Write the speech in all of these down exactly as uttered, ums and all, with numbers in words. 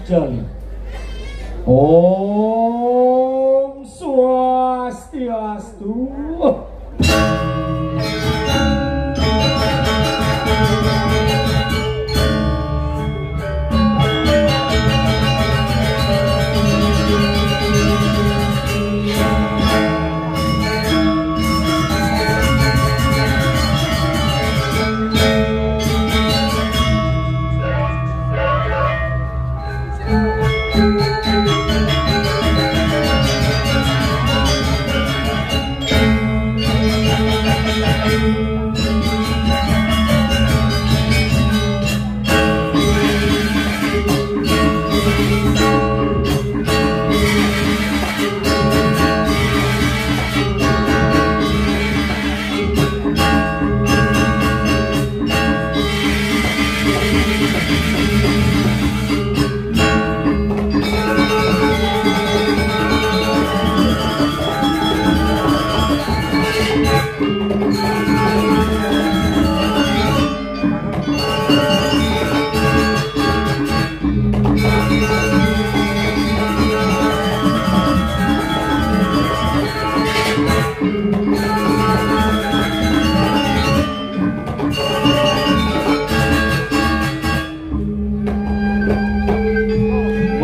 Jali. Om Swastiastu.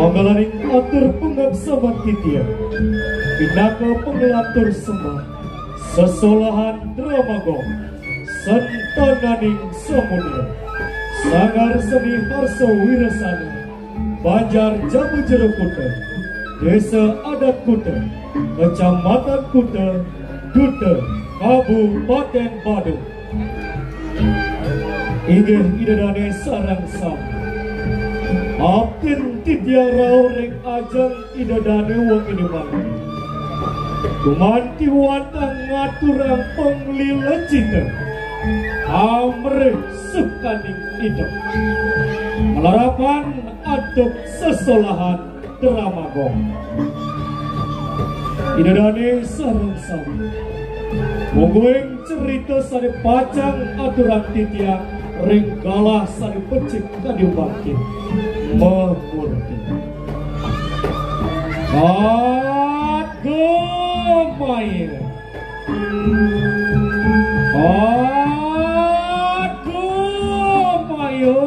Manggalaning atur pangabsaman titiang, pinaka panglantur sembah, sesolahan drama gong, sentananing samudra, sanggar seni harsa wirasana, Banjar Jambu Jero Kuta, Desa Adat Kuta, Kecamatan Kuta, Duta, Kabupaten Badung. Inggih Ida Dane sareng sami. Abdin titiang rauh ring ajeng Ida Dane wengi mangkin. Gumanti wantah ngaturang panglilacita amrih sukaning idup. Malarapan antuk sesolahan drama gong. Ida Dane sareng sami. Mungguing cerita sane pacang aturang titiang ring galah sane becik kadi mangkin. Mamurti. Atgamaya. Atgamaya.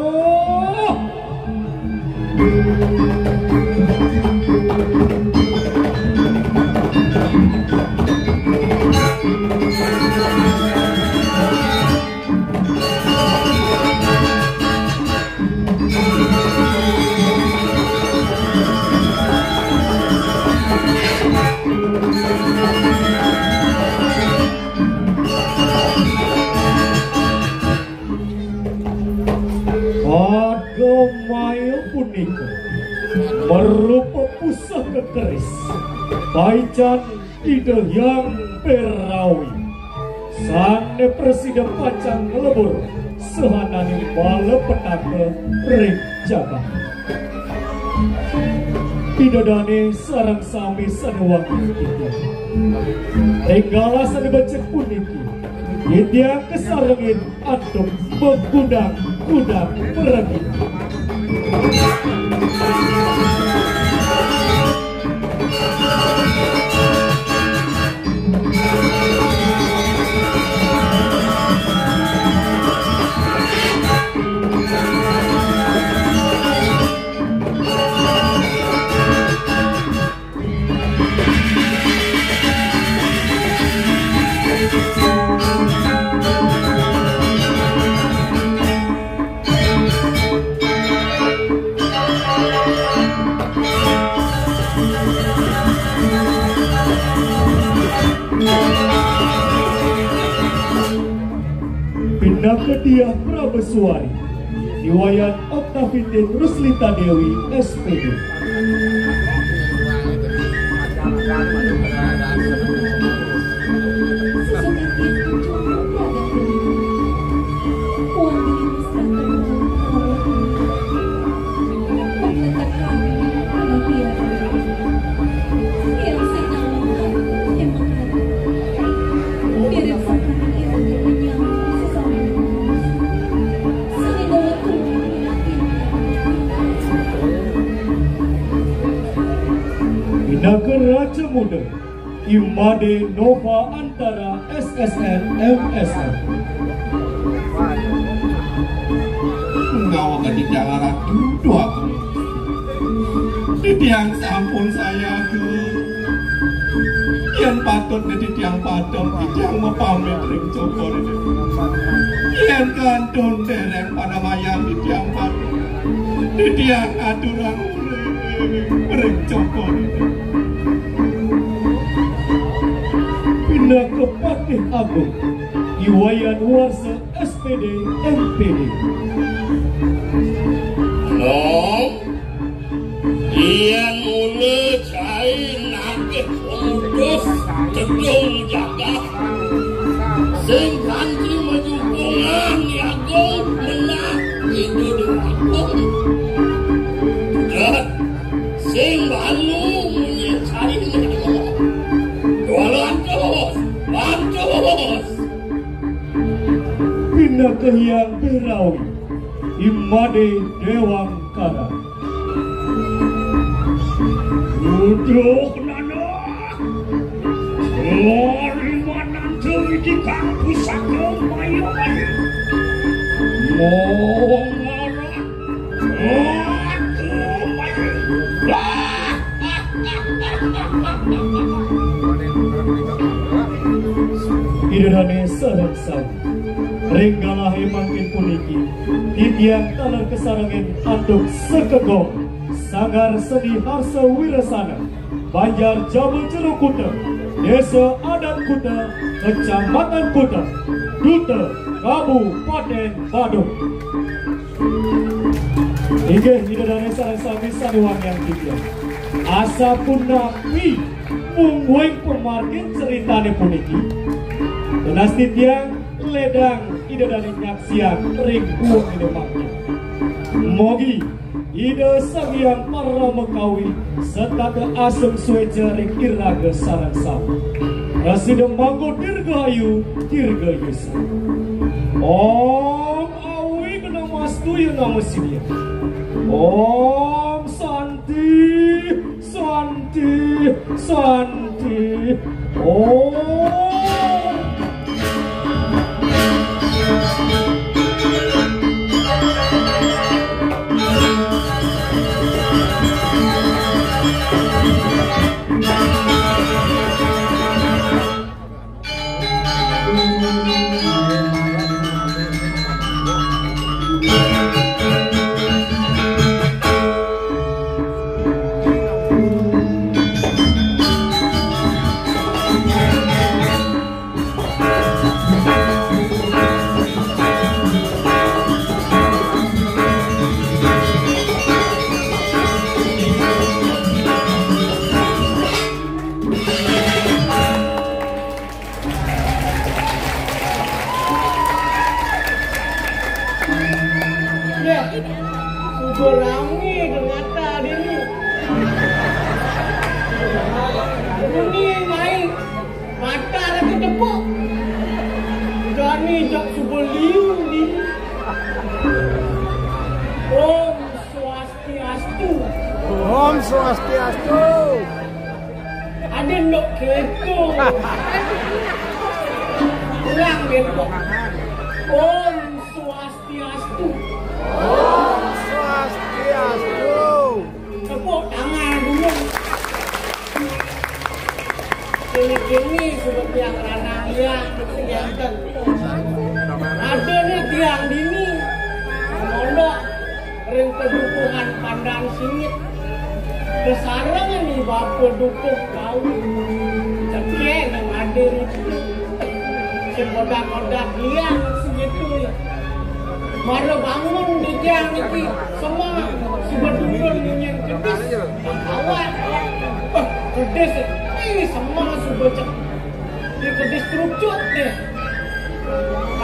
Atgamaya punika marupa pusaka keris paican Ida Hyang Berawi, sane prasida pacang nglebur sahananing bala petaka ring jagat. Ida Dane sareng sami sane wangi titiang. Ring galah sane becik puniki, titiang kasarengin antuk magudang-gudang margi. Pinaka Diah Prabeswari, diwayan Oktavitin Ruslita Dewi, S P D. Raja Muda, I Made Nova Antara S S N M S N. Ngawa ka titiang aratu, duh aku. Titiang sampun sayaka. Yén patut titiang padem, titiang mapamit ring Cokor. Yén kantun déréng panamayan titiang padem, titiang aturang ring Cokor. Pinaka Patih Agung, I Wayan Warsa S P D, M P D. Nom, yén mula cai nagih pemudus gedung jagat, sing kanti majukungan niaga menah Ida Déwa Agung. Dot, sing balu munyi cai nagih. Dua ratus, ratus. Pinaka Hyang Berawi, I Made Déwangkara. Uduh nana, lori mananta widi kang pusaka mayu-mayu. Mongara, aduh, mayu. Ida dané sareng sami. Ring galahé mangkin puniki, titiang taler kasarengin antuk Sekegong, Sanggar Seni Harsa Wirasana, Banjar Jaba Jero Kuta, Désa Adat Kuta, Kecamatan Kuta, Duta, Kabupatén Badung. Inggih, Ida dané sareng sami sané wangiang titiang. Asapunapi mungguing pamargin critané puniki, tunas titiang lédang Ida dané nyaksiang ring buin Ida mangkin. Mogi Ida Sang Hyang Paramakawi setata asung suéca ring iraga sareng sami. Prasida mangku dirgahayu, dirgayusa. Om Awi Namastu ya Namasidya. Om Santi, Santi, Santi. Om. Ya, sudah rame ternyata hari ini. Ini main mata lagi tepuk. Jani jak subuh liu ni. Om Swastiastu. Om Swastiastu. Ada ndok keto. Ulang dia, Pak. Om Swastiastu. Om Swastiastu. Tepuk tangan dulu. Kini-kini sudah tiang ranang ya, sekian. Ada nih tiang dini. Mondok ring padukuhan Pandan Singit. Kasarengin bapa dukuh kau. Cekek nang ada ring sini. Sing kodak-kodak liang segitu ya. Mara bangun di tiang niki, semua suba turun nyen kedis. Awak. Eh, kedis. Ih, semua suba cek. Di kedis trucut deh.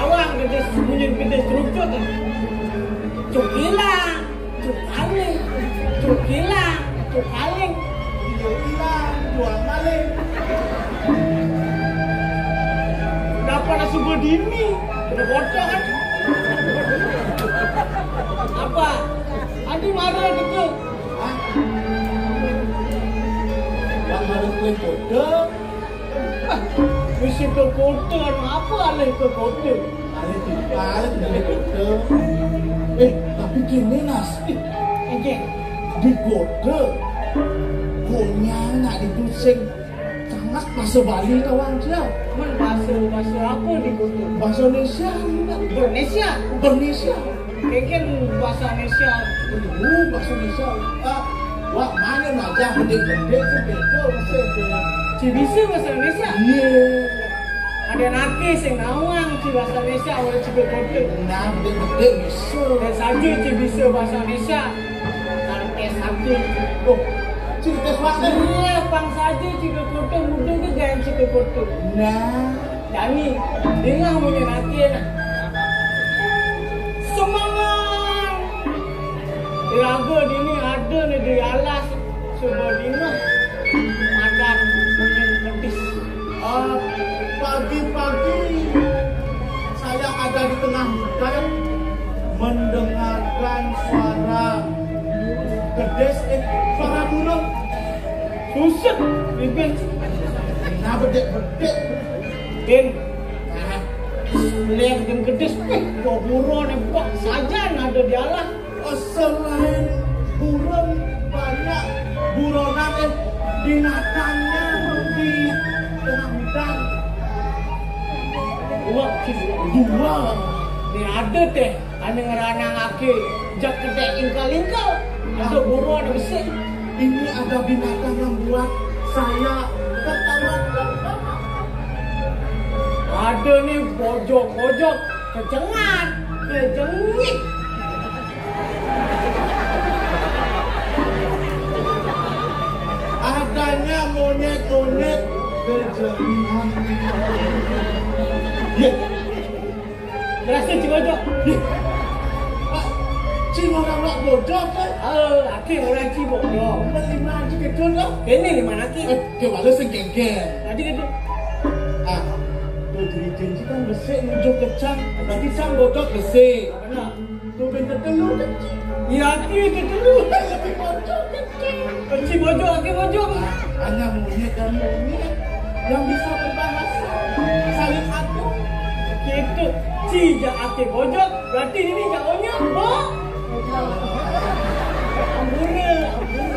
Awak kedis, bunyi kedis trucut. Cuk ilang. Cuk kaling, cuk ilang, cuk kaling. Iya ilang, jual maling. Kenapa nasi berdini? Kena bocor kan? Apa? Adi marah gitu. Hah? Bang, baru Ke kota, apa alih ke kota? Alih tinggal, alih kota. Eh, tapi kini, Nas. Eh, di kota. Konyang nak ditusing. Sangat bahasa Bali kawan sia. Men bahasa, bahasa apa di kota? Bahasa Indonesia. Indonesia. Indonesia. Mungkin bahasa Indonesia. Oh, bahasa Indonesia. Ah, wak mana aja gede-gede sebego masih ada. Ci bisa bahasa Indonesia? Iya. Ada nanti sing nawang ci bahasa Indonesia oleh ci kota. Nah, gede-gede bisa. Dan saja ci bisa bahasa Indonesia. Karena S satu. Oh, cerita swasta. Iya, pang saja ci kota muda ke gaya ci kota. Nah. Dani, dengar punya nanti nah. Semangat. Lagu ini ada nih di alas. Coba dengar. Makan punya pedis. Ah, pagi-pagi saya ada di tengah hutan mendengarkan suara gedis, eh, suara burung. Suset, bibir. Nah, bedek-bedek. Din, nah, lihat dan gedis, eh, kok burung nih, kok saja ada di alas. Oh, selain burung, banyak buronan, eh, binatangnya di tengah hutan. Wah, dua. Ini ada teh, ane ngeranang ake, jak kedek ingkal-ingkal. Masuk burung ada besar. Ini ada binatang yang buat saya tertawa. Ada nih bojok-bojok, kecengat, kecengit. Adanya monyet-monyet kejadian. Ye. Berasa Ci Bojok. Ye. Pak, Ci orang lak bojok kan? Oh, akhir orang Ci Bojok. Lima Ci Kedun lah. Ini lima nanti. Eh, dia balas sing geger. Tadi kan. Ah, tuh jadi janji kan besik nuju kecang. Berarti sang bojok besik. Benar. Tuh, pinter dulu, kecil. Iya, aku itu dulu. Lebih bocor, kecil. Kecil bocor, aku bocor. Hanya monyet dan monyet yang bisa berbahasa. Saling adu. Gitu. Ci, jak aku bocor, berarti ini jak onyet, bo. Ampun, ampun.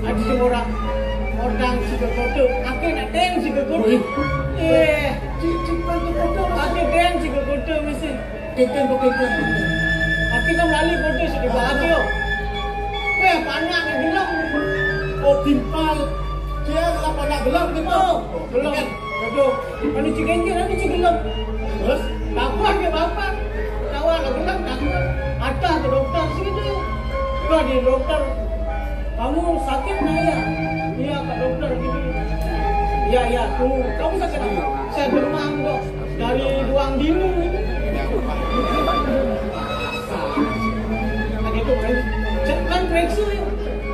Ada orang, orang si kekoto, aku nak deng si kekoto. Wih. Eh, Ci, Ci, bantu koto. Aku deng si kekoto mesti. Kengkeng, kok kengkeng. Tapi kan lali bodoh sedih bahagia. Weh, panak ni gelap. Oh, timpal. Dia lah panak gelap gitu. Oh, gelap. Aduh, kalau ci kengkeng, nanti ci gelap. Terus? Takut dia bapak. Tawa lah gelap, takut. Ada tu doktor situ. Kau di doktor. Kamu sakit nggak ya? Iya, Pak Dokter, gini. Iya, iya, tunggu. Kamu sakit apa? Saya demam, Dok. Dari ruang dino ini. Tadi itu kan, kan periksa ya.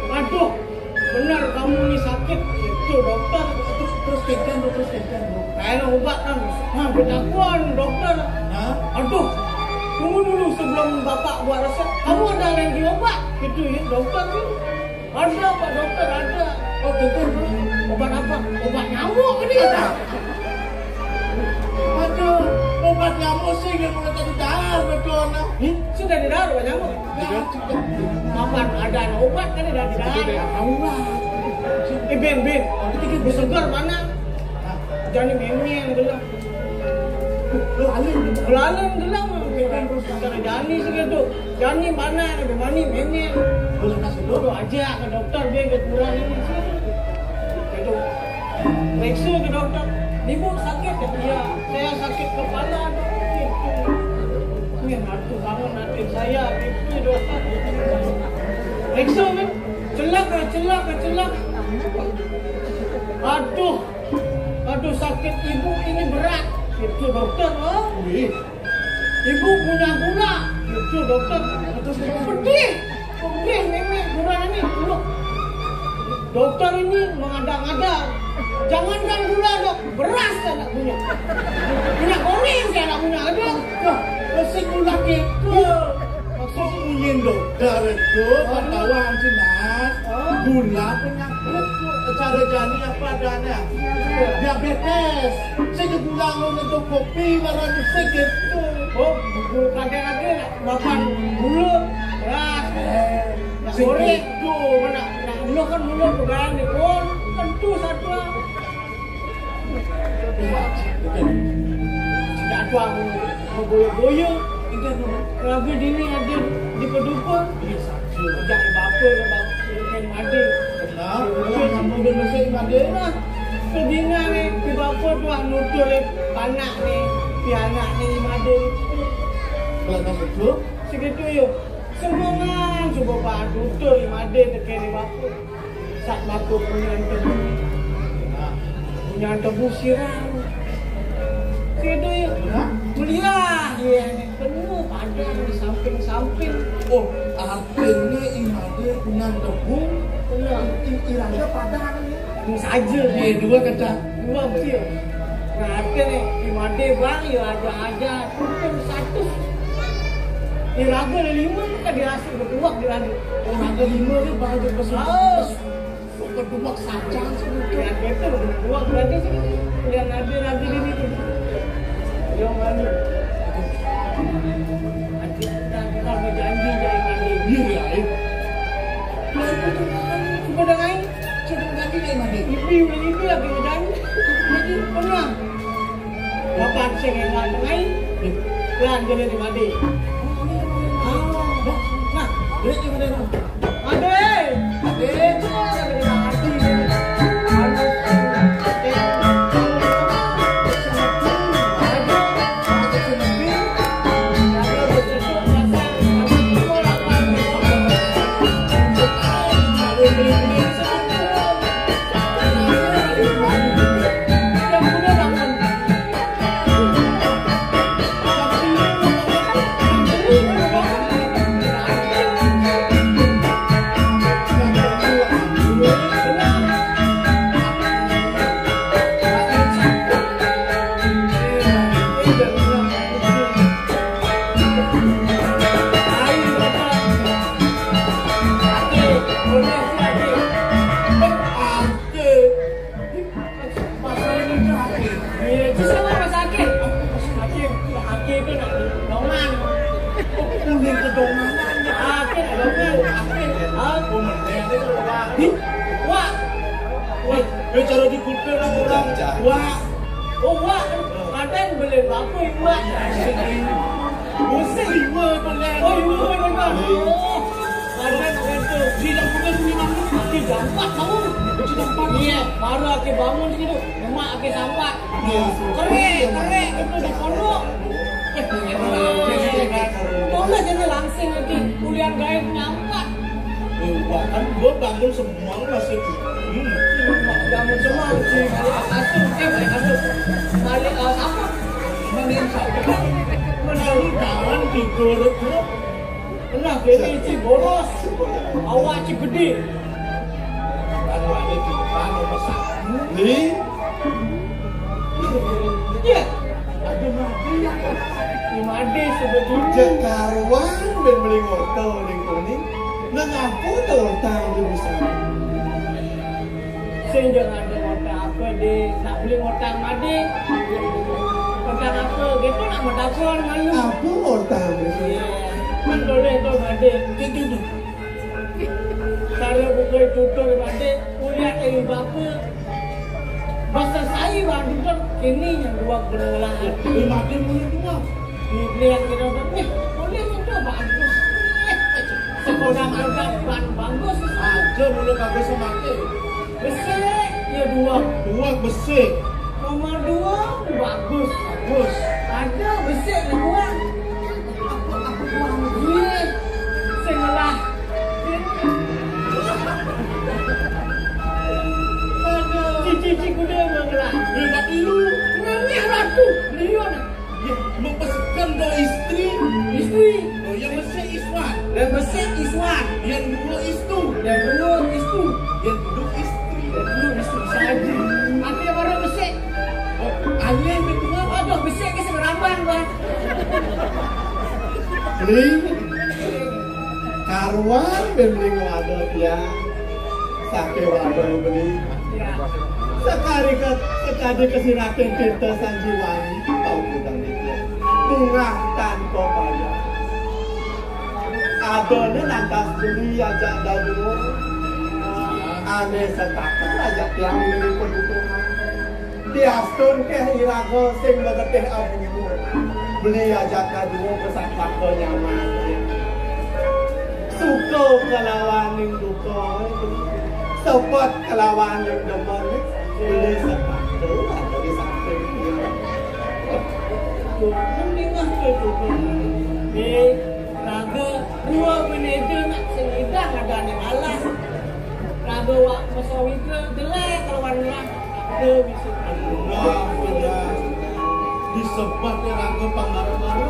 Aduh, benar kamu ini sakit. Itu dokter. Terus, terus kencang, terus kencang, Dok. Kayak obat kan. Nah, berdakuan, dokter. Hah? Aduh, tunggu dulu sebelum Bapak buat resep. Kamu ada alergi obat? Gitu ya, dokter tuh. Ada, Pak Dokter, ada. Oh, betul, Bro. Obat apa? Obat nyamuk ini. Aduh, obat nyamuk sih yang mulai tadi dahar, betul, nah. Hmm? Sudah didahar, obat nyamuk? Ya, sudah. Kapan ada obat kan dari dahar? Tahu lah. Eh, Beng, Beng. Itu segar mana? Jani meme yang gelap. Lo alim. Lo alim gelap. Cara Jani sih gitu. Jani mana? Ada mani meme. Lo kasih lo. Lo aja ke dokter, dia ke kurang ini. Gitu. Periksa ke dokter. Ibu sakit ya? Iya. Saya sakit kepala, Dok. Gitu. Nih, nanti bangun nanti saya. Gitu, dokter. Periksa kan? Celak, celak, celak. Aduh. Aduh, sakit ibu ini berat. Itu dokter, oh. Wih. Ibu punya gula. Itu dokter. Pedih. Pedih, nenek gula ini. Aduh. Dokter ini mengada-ngada. Jangankan gula, Dok. Beras saya nggak punya. Minyak goreng saya nggak punya. Aduh. Wah, masih gula gitu. Maksud punya dokter itu, ketahuan sih, Mas. Oh. Gula penyakit. Cara jani apa adanya? Diabetes. Saya gulang lu nyentuh kopi, marah musik gitu. Oh, guru kadang ada nak makan dulu. Wah, nak goreng. Tuh, mana? Nak dulu kan dulu pegangan ni. Oh, tentu satu lah. Tidak tuan, bergoyang-goyang. Raga dini ada di kedupa. Jangan bapa, bapa. Kan ada. Kenapa? Kenapa dia masih ada? Nah, kedina ni, di bapa tuan nutur panak ni, di anak ni ada. Kalau tak betul? Segitu, yo. Semangat, cuba pak nutur, ada tekan di bapa. Sat mako punyan tebu. Punyan tebu sirang. Sido ya. Kuliah ya. Penuh padang di samping-samping. Oh, artinya imade punyan tebu. Benar. I- Irangnya padang ya. Ini saja. Eh, dua kata. Dua betul. Nah, artinya imade bang ya aja-aja. Pukul satu. Iraga lima kan dirasa bertuak di lagi. Oh, raga lima ni bang aja pesan. Oh. Keduak saja sebenarnya. Ya, gitu, keduak berarti sih. Yang ada lagi di situ. Yang mana? Nanti kita, kita berjanji jadi mandi. Iya, ya, ya. Nah, itu tuh, kan, coba dengarin. Coba dengarin dari mandi. Ibu, ibu lagi berjanji. Lagi pernah. Bapak sing enak dengarin. Lan, jadi di mandi. Ah, dah. Nah, jadi di mandi. Ade! Ade! Masalah itu Hakim. Iya, itu sama Mas Hakim. Hakim, Hakim itu nak dongan. Oh, kuning kedonganan. Hakim, dongan. Hakim. Ah. Oh, mending itu, Pak. Wah. Wah. Eh, cara dikutil orang. Wah. Oh, wah. Kadang beli apa, Wah? Musik. Wah, beli. Oh, Wah, beli. Oh. Kadang itu. Di dalam bukan lima menit. Di dalam empat tahun. Di dalam empat. Iya, baru aku bangun gitu. Lemak ke sampah. Iya. Kerek, kerek itu di pondok. Boleh jadi langsing lagi. Kuliah gaib nyampak. Eh, bahkan gua bangun semua masih. Hmm. Bangun semua. Balik kasur, eh, balik kasur. Balik, eh, apa? Mending sapa? Mending jangan tidur terus. Nah, bini cik boros. Awak cik gede. Kalau ada timpang, nomor satu. Ni? Ya. Ada mati. Ni mati sebetulnya. Jek karuan, ben beli ngotol, ning kuning. Nang apa tu utang tu bisa? Sing jangan ada otak apa, dek? Nak beli otak mati. Otak apa? Gitu nak mendakon malu. Apa otak tu? Iya. Kan boleh tu mati. Gitu tu. Cara buka tutur mati, kuliah dari bapa. Bahasa saya baru tutur, kini yang dua belah. Dia mati mulai dua. Dia lihat kita, eh, boleh itu bagus. Sekolah kerja ban bagus. Aja mula bagus sama aku. Besik, ya dua. Dua besik. Nomor dua, bagus. Bagus. Ada besik dua. Apa, apa kurang? Iya. Sing ngelah. Aduh. Cici-cici kuda mau ngelah. Eh, tak pilu. Nangis ratu. Lion. Ya, mempesekan do istri. Istri. Oh, yang besik Iswan. Yang besik Iswan. Yang dua Istu. Yang dua Istu. Yang dua istri. Yang dua istri saja. Mati yang baru besik. Oh, aneh kedua. Aduh, besik ke seberambang, Bang. Beli. Karuan, ben beli wadah, ya. Sakit wadah beli. Sekali ke, sekali kesiratin kita sanjiwani, tau gudang itu. Bunga tanpa bayar. Adanya lantas beli aja daging. Aneh setakar aja tiang ini kebutuhan. Diastun keh iraga sing magetih abungu. Beli ajaka dua pesataka nyaman. Suka kelawaning duka, sepet kelawaning demen. Beli sepatu ada di samping. Mendingah tu tu. Eh, raga dua bini tu nak sengidah ada ni alas. Raga wak masawika jelek keluar rumah. Nah, nah, disebat ya raga pangara-mara,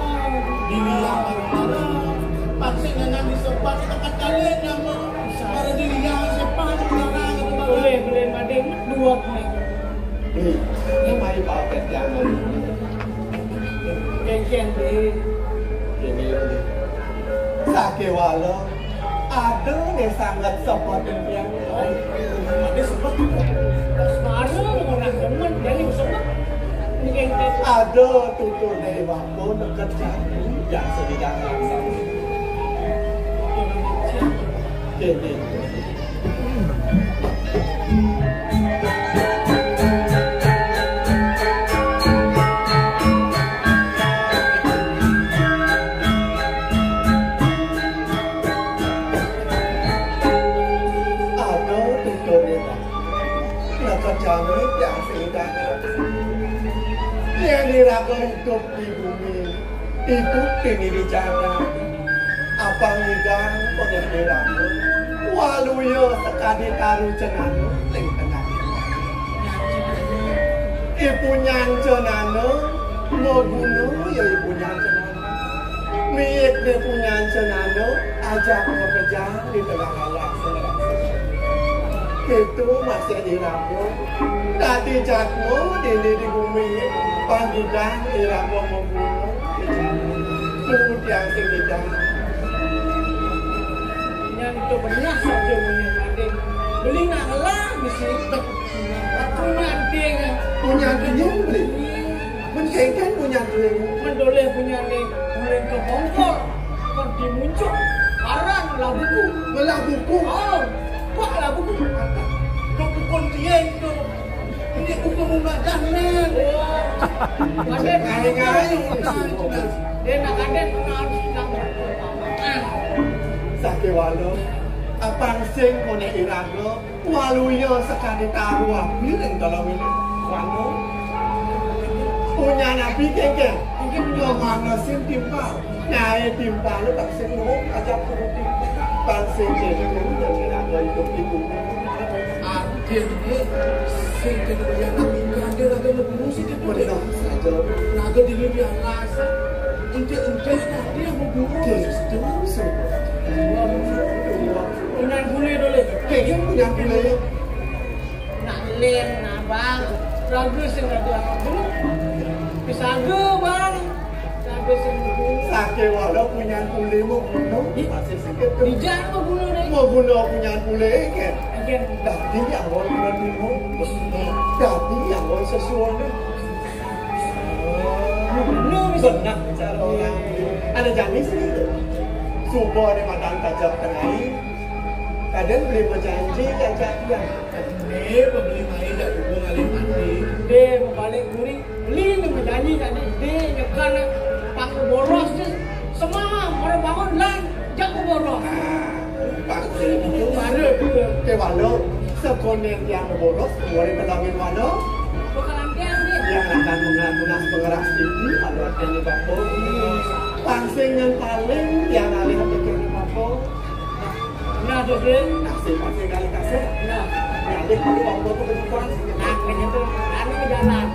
diliang mara-mara. Paksa nyanan disebat kita kacalin nama. Para diliang sepan mara. Boleh, boleh mading dua kena. Ni, ni mai pakai tiang. Kengkeng deh. Kini deh. Sakewala. Ada nih sangat seperti yang lain. Ada seperti itu. Sekarang orang demen dari seperti ini. Ada tutur dari bapa dekat jari yang sedang laksana. Kini. Ada tutur ira. Naka jami yang sing dangan. Yen iraga idup di bumi, idup dini di jagat. Apang idang pengin iraga. Waluya sekadi taru cenana ning tengah. Ipunyan cenana, maguna ya ipunyan cenana. Miik ne punyan cenana, ajak makejang di tengah alam. Itu masih iraga. Dadi jatma dini di bumi, pang idang iraga maguna. Kemudian sing idang. Yang itu benar saja punya Raden. Beli nak ngelah di sini. Aku nanti. Punya dia beli. Mencengkan punya dia. Mendoleh punya ni. Mulai ke Hongkong. Pergi muncul. Karang lah buku. Ngelah buku. Oh. Pak lah buku. Kau pukul dia itu. Ini buku bunga jangan. Ada kain-kain. Dia nak ada harus nak. Sakewala, apang sing konek iraga, waluya sekadi taru api ring dalam ini. Wanu. Punya nabi kengkeng. Kemana sing timpal? Nae timpal lu tak sing mau ajak turun timpal. Bang sing jadi dan iraga hidup di bumi. Akhirnya, sing kena bayar nabi kagak ada guru sih. Benar saja. Naga diri biasa. Ente-ente tadi yang mau bunuh. Terus, terus. Punya bule dulu. Kayaknya punya bule. Nak len, nak bang. Raga sing raga dulu. Pisaga bang. Raga sing dulu. Sakewala punya bule mau bunuh. Masih sikit. Dijak mau bunuh deh. Mau bunuh punya bule kan? Dadi yang mau bunuh. Dadi yang mau sesuatu. Benar cara orang. Ada jani sini tu. Suba ni matang tajam tengai. Kadang boleh berjanji yang jadian. Ni pembeli mai dah dua kali mandi. Dia berbalik guri. Beli ni berjanji tadi. Dia nyekan pang boros ni. Semua orang bangun lan jago boros. Pasti. Baru tu. Okey, walau sekolah yang boros, boleh tenangin walau. Bakalan dia ni. Yang akan mengeras pengeras tinggi, ada artinya bapa. Pangsing yang paling yang alih pikir bapa. Nah, tu dia. Nasib pangsing kali kasih. Nah. Yang alih paling bapa tu berubah. Nah, kena tu. Anu jalan.